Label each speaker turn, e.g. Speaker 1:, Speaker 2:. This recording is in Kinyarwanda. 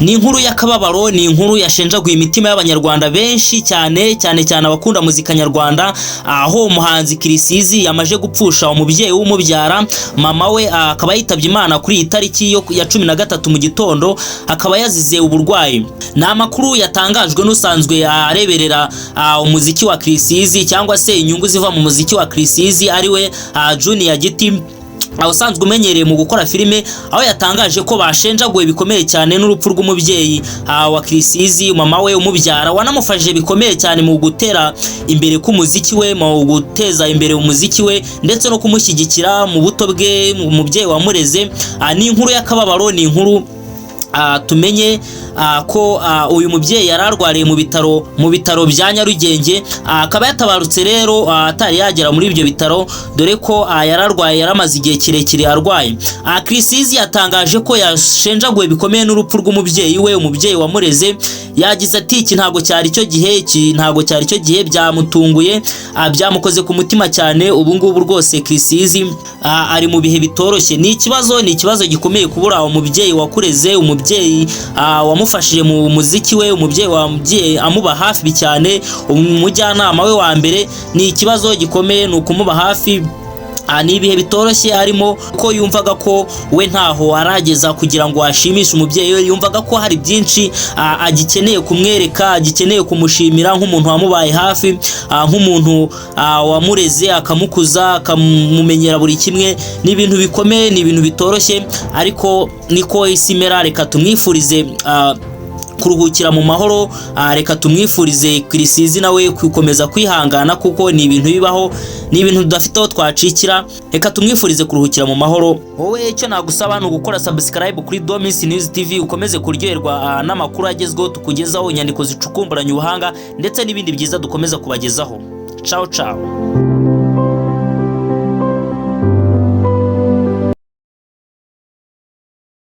Speaker 1: Ni inkuru y'akababaro, ni inkuru yashenjaguye imitima y'Abanyarwanda benshi cyane cyane cyane abakunda muzika nyarwanda, aho umuhanzi Chriss Eazy yamaze gupfusha umubyeyi w'umubyara, mama we akaba yitabye Imana kuri iyi tariki ya 13 mu gitondo, akaba yazize uburwayi. Ni amakuru yatangajwe n'usanzwe areberera umuziki wa Chriss Eazy cyangwa se inyungu ziva mu muziki wa Chriss Eazy, ariwe Junior Giti, aho usanzwe umenyereye mu gukora filime, aho yatangaje ko bashenjaguwe bikomeye cyane n'urupfu rw'umubyeyi wa Chriss Eazy, mama we umubyara, wanamufashije bikomeye cyane mu gutera imbere k'umuziki we, mu guteza imbere umuziki we ndetse no kumushyigikira mu buto bwe, umubyeyi wamureze. Ni inkuru y'akababaro, ni inkuru tumenye ko uyu mubyeyi yari arwariye mu bitaro bya Nyarugenge, akaba yatabarutse rero atari yagera muri ibyo bitaro, dore ko yari arwaye, yaramaze igihe kirekire arwaye. Chriss Eazy yatangaje ko yashenjaguwe bikomeye n'urupfu rw'umubyeyi we, umubyeyi wamureze. Yagize ati: "Iki ntabwo cyari cyo gihe, iki ntabwo cyari cyo gihe." Byamutunguye, byamukoze ku mutima cyane. Ubu ngubu rwose Chriss Eazy ari mu bihe bitoroshye. Ni ikibazo gikomeye kubura umubyeyi wakureze, umubyeyi wamufashije mu muziki we, umubyeyi wamubyeyi amuba hafi cyane, umujyanama we wa mbere. Ni ikibazo gikomeye, ni ukumuba hafi. Ni ibihe bitoroshye arimo, ko yumvaga ko we ntaho arageza kugira ngo ashimishe umubyeyi we. Yumvaga ko hari byinshi agikeneye kumwereka, agikeneye kumushimira nk'umuntu wamubaye hafi, nk'umuntu wamureze, akamukuza, akamumenyera buri kimwe. Ni ibintu bikomeye, ni ibintu bitoroshye, ariko niko isi imera. Reka tumwifurize kuruhukira mu mahoro. Reka tumwifurize Chriss Eazy nawe gukomeza kwihangana, kuko ni ibintu bibaho, ni ibintu tudafite aho twacikira. Reka tumwifurize kuruhukira mu mahoro. Wowe icyo nagusaba ni ugukora subscribe kuri Domis News TV, ukomeze kuryoherwa n'amakuru agezweho tukugezaho, inyandiko zicukumburanye ubuhanga ndetse n'ibindi byiza dukomeza kubagezaho. Ciao ciao.